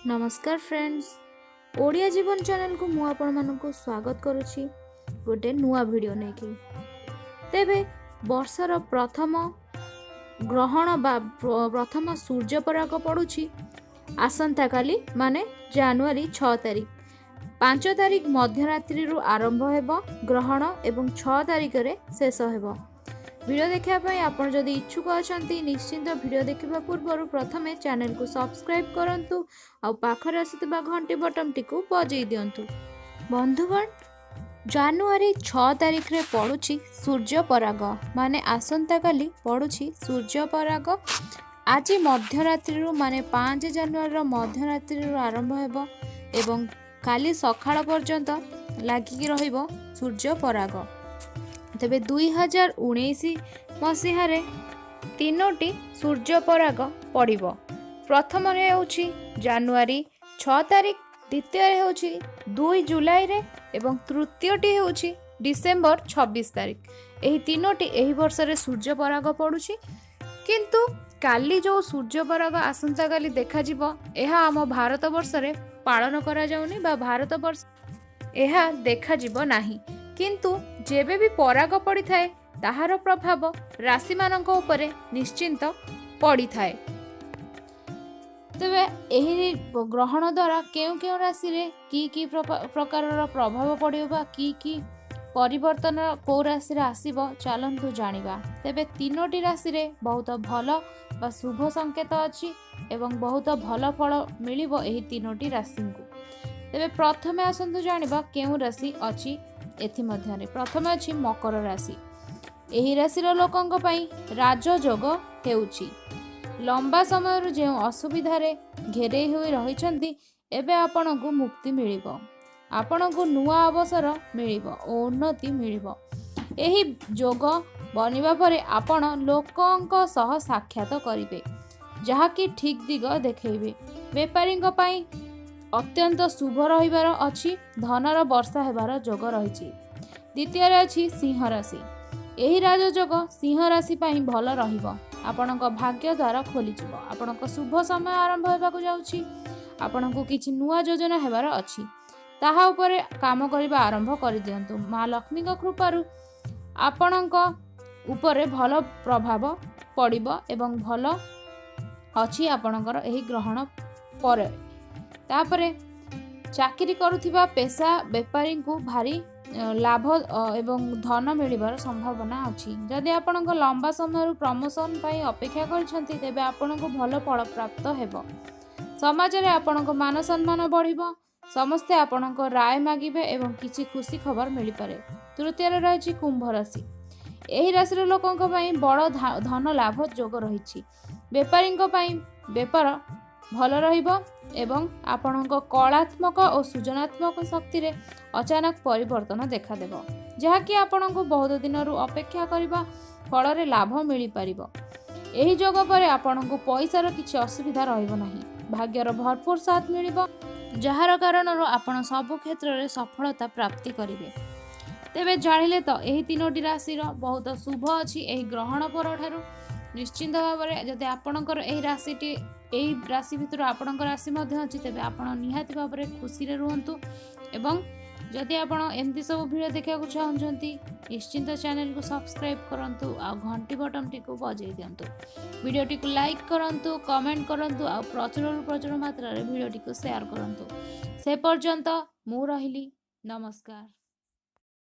ନମସ୍କାର ଫ୍ରେଣ୍ଡସ୍, ଓଡ଼ିଆ ଜୀବନ ଚ୍ୟାନେଲକୁ ମୁଁ ଆପଣମାନଙ୍କୁ ସ୍ୱାଗତ କରୁଛି ଗୋଟେ ନୂଆ ଭିଡ଼ିଓ ନେଇକି। ତେବେ ବର୍ଷର ପ୍ରଥମ ଗ୍ରହଣ ବା ପ୍ରଥମ ସୂର୍ଯ୍ୟପରାଗ ପଡ଼ୁଛି ଆସନ୍ତାକାଲି, ମାନେ ଜାନୁଆରୀ 6 ତାରିଖ। 5 ତାରିଖ ମଧ୍ୟରାତ୍ରିରୁ ଆରମ୍ଭ ହେବ ଗ୍ରହଣ ଏବଂ 6 ତାରିଖରେ ଶେଷ ହେବ। ଭିଡ଼ିଓ ଦେଖିବା ପାଇଁ ଆପଣ ଯଦି ଇଚ୍ଛୁକ ଅଛନ୍ତି, ନିଶ୍ଚିନ୍ତ ଭିଡ଼ିଓ ଦେଖିବା ପୂର୍ବରୁ ପ୍ରଥମେ ଚ୍ୟାନେଲକୁ ସବସ୍କ୍ରାଇବ୍ କରନ୍ତୁ ଆଉ ପାଖରେ ଆସୁଥିବା ଘଣ୍ଟି ବଟନଟିକୁ ବଜେଇ ଦିଅନ୍ତୁ। ବନ୍ଧୁଗଣ, ଜାନୁଆରୀ 6 ତାରିଖରେ ପଡ଼ୁଛି ସୂର୍ଯ୍ୟପରାଗ, ମାନେ ଆସନ୍ତାକାଲି ପଡ଼ୁଛି ସୂର୍ଯ୍ୟପରାଗ। ଆଜି ମଧ୍ୟରାତ୍ରିରୁ, ମାନେ 5 ଜାନୁଆରୀର ମଧ୍ୟରାତ୍ରିରୁ ଆରମ୍ଭ ହେବ ଏବଂ କାଲି ସକାଳ ପର୍ଯ୍ୟନ୍ତ ଲାଗିକି ରହିବ ସୂର୍ଯ୍ୟପରାଗ। ତେବେ 2019 ମସିହାରେ ତିନୋଟି ସୂର୍ଯ୍ୟପରାଗ ପଡ଼ିବ। ପ୍ରଥମରେ ହେଉଛି ଜାନୁଆରୀ 6 ତାରିଖ, ଦ୍ୱିତୀୟରେ ହେଉଛି 2 ଜୁଲାଇରେ ଏବଂ ତୃତୀୟଟି ହେଉଛି ଡିସେମ୍ବର 26 ତାରିଖ। ଏହି ତିନୋଟି ଏହି ବର୍ଷରେ ସୂର୍ଯ୍ୟପରାଗ ପଡ଼ୁଛି। କିନ୍ତୁ କାଲି ଯେଉଁ ସୂର୍ଯ୍ୟପରାଗ ଆସନ୍ତାକାଲି ଦେଖାଯିବ, ଏହା ଆମ ଭାରତ ବର୍ଷରେ ପାଳନ କରାଯାଉନି ବା ଭାରତ ବର୍ଷ ଏହା ଦେଖାଯିବ ନାହିଁ। କିନ୍ତୁ ଯେବେ ବି ପରାଗ ପଡ଼ିଥାଏ, ତାହାର ପ୍ରଭାବ ରାଶିମାନଙ୍କ ଉପରେ ନିଶ୍ଚିନ୍ତ ପଡ଼ିଥାଏ। ତେବେ ଏହି ଗ୍ରହଣ ଦ୍ୱାରା କେଉଁ କେଉଁ ରାଶିରେ କି କି ପ୍ରକାରର ପ୍ରଭାବ ପଡ଼ିବ ବା କି କି ପରିବର୍ତ୍ତନ କେଉଁ ରାଶିରେ ଆସିବ, ଚାଲନ୍ତୁ ଜାଣିବା। ତେବେ ତିନୋଟି ରାଶିରେ ବହୁତ ଭଲ ବା ଶୁଭ ସଂକେତ ଅଛି ଏବଂ ବହୁତ ଭଲ ଫଳ ମିଳିବ ଏହି ତିନୋଟି ରାଶିଙ୍କୁ। ତେବେ ପ୍ରଥମେ ଆସନ୍ତୁ ଜାଣିବା କେଉଁ ରାଶି ଅଛି ଏଥିମଧ୍ୟରେ। ପ୍ରଥମେ ଅଛି ମକର ରାଶି। ଏହି ରାଶିର ଲୋକଙ୍କ ପାଇଁ ରାଜଯୋଗ ହେଉଛି। ଲମ୍ବା ସମୟରୁ ଯେଉଁ ଅସୁବିଧାରେ ଘେରେଇ ହୋଇ ରହିଛନ୍ତି, ଏବେ ଆପଣଙ୍କୁ ମୁକ୍ତି ମିଳିବ। ଆପଣଙ୍କୁ ନୂଆ ଅବସର ମିଳିବ ଓ ଉନ୍ନତି ମିଳିବ। ଏହି ଯୋଗ ବନିବା ପରେ ଆପଣ ଲୋକଙ୍କ ସହ ସାକ୍ଷାତ କରିବେ, ଯାହାକି ଠିକ୍ ଦିଗ ଦେଖେଇବେ। ବେପାରୀଙ୍କ ପାଇଁ ଅତ୍ୟନ୍ତ ଶୁଭ ରହିବାର ଅଛି। ଧନର ବର୍ଷା ହେବାର ଯୋଗ ରହିଛି। ଦ୍ୱିତୀୟରେ ଅଛି ସିଂହ ରାଶି। ଏହି ରାଜଯୋଗ ସିଂହ ରାଶି ପାଇଁ ଭଲ ରହିବ। ଆପଣଙ୍କ ଭାଗ୍ୟ ଦ୍ୱାର ଖୋଲିଯିବ। ଆପଣଙ୍କ ଶୁଭ ସମୟ ଆରମ୍ଭ ହେବାକୁ ଯାଉଛି। ଆପଣଙ୍କୁ କିଛି ନୂଆ ଯୋଜନା ହେବାର ଅଛି, ତାହା ଉପରେ କାମ କରିବା ଆରମ୍ଭ କରିଦିଅନ୍ତୁ। ମା ଲକ୍ଷ୍ମୀଙ୍କ କୃପାରୁ ଆପଣଙ୍କ ଉପରେ ଭଲ ପ୍ରଭାବ ପଡ଼ିବ ଏବଂ ଭଲ ଅଛି ଆପଣଙ୍କର ଏହି ଗ୍ରହଣ ପରେ। ତାପରେ ଚାକିରି କରୁଥିବା ପେସା ବେପାରୀଙ୍କୁ ଭାରି ଲାଭ ଏବଂ ଧନ ମିଳିବାର ସମ୍ଭାବନା ଅଛି। ଯଦି ଆପଣଙ୍କ ଲମ୍ବା ସମୟରୁ ପ୍ରମୋସନ୍ ପାଇଁ ଅପେକ୍ଷା କରିଛନ୍ତି, ତେବେ ଆପଣଙ୍କୁ ଭଲ ଫଳ ପ୍ରାପ୍ତ ହେବ। ସମାଜରେ ଆପଣଙ୍କ ମାନ ସମ୍ମାନ ବଢ଼ିବ। ସମସ୍ତେ ଆପଣଙ୍କ ରାୟ ମାଗିବେ ଏବଂ କିଛି ଖୁସି ଖବର ମିଳିପାରେ। ତୃତୀୟରେ ରହିଛି କୁମ୍ଭ ରାଶି। ଏହି ରାଶିର ଲୋକଙ୍କ ପାଇଁ ବଡ଼ ଧନ ଲାଭ ଯୋଗ ରହିଛି। ବେପାରୀଙ୍କ ପାଇଁ ବେପାର ଭଲ ରହିବ ଏବଂ ଆପଣଙ୍କ କଳାତ୍ମକ ଓ ସୃଜନାତ୍ମକ ଶକ୍ତିରେ ଅଚାନକ ପରିବର୍ତ୍ତନ ଦେଖାଦେବ, ଯାହାକି ଆପଣଙ୍କୁ ବହୁତ ଦିନରୁ ଅପେକ୍ଷା କରିବା ଫଳରେ ଲାଭ ମିଳିପାରିବ। ଏହି ଯୋଗ ପରେ ଆପଣଙ୍କୁ ପଇସାର କିଛି ଅସୁବିଧା ରହିବ ନାହିଁ। ଭାଗ୍ୟର ଭରପୁର ସାଥ ମିଳିବ, ଯାହାର କାରଣରୁ ଆପଣ ସବୁ କ୍ଷେତ୍ରରେ ସଫଳତା ପ୍ରାପ୍ତି କରିବେ। ତେବେ ଜାଣିଲେ ତ, ଏହି ତିନୋଟି ରାଶିର ବହୁତ ଶୁଭ ଅଛି ଏହି ଗ୍ରହଣ ପରଠାରୁ। ନିଶ୍ଚିନ୍ତ ଭାବରେ ଯଦି ଆପଣଙ୍କର ଏହି ରାଶିଟି, ଏହି ରାଶି ଭିତରୁ ଆପଣଙ୍କ ରାଶି ମଧ୍ୟ ଅଛି, ତେବେ ଆପଣ ନିହାତି ଭାବରେ ଖୁସିରେ ରୁହନ୍ତୁ। ଏବଂ ଯଦି ଆପଣ ଏମିତି ସବୁ ଭିଡ଼ିଓ ଦେଖିବାକୁ ଚାହୁଁଛନ୍ତି, ନିଶ୍ଚିନ୍ତ ଚ୍ୟାନେଲକୁ ସବସ୍କ୍ରାଇବ୍ କରନ୍ତୁ ଆଉ ଘଣ୍ଟି ବଟନଟିକୁ ବଜାଇ ଦିଅନ୍ତୁ। ଭିଡ଼ିଓଟିକୁ ଲାଇକ୍ କରନ୍ତୁ, କମେଣ୍ଟ କରନ୍ତୁ ଆଉ ପ୍ରଚୁରରୁ ପ୍ରଚୁର ମାତ୍ରାରେ ଭିଡ଼ିଓଟିକୁ ସେୟାର କରନ୍ତୁ। ସେ ପର୍ଯ୍ୟନ୍ତ ମୁଁ ରହିଲି, ନମସ୍କାର।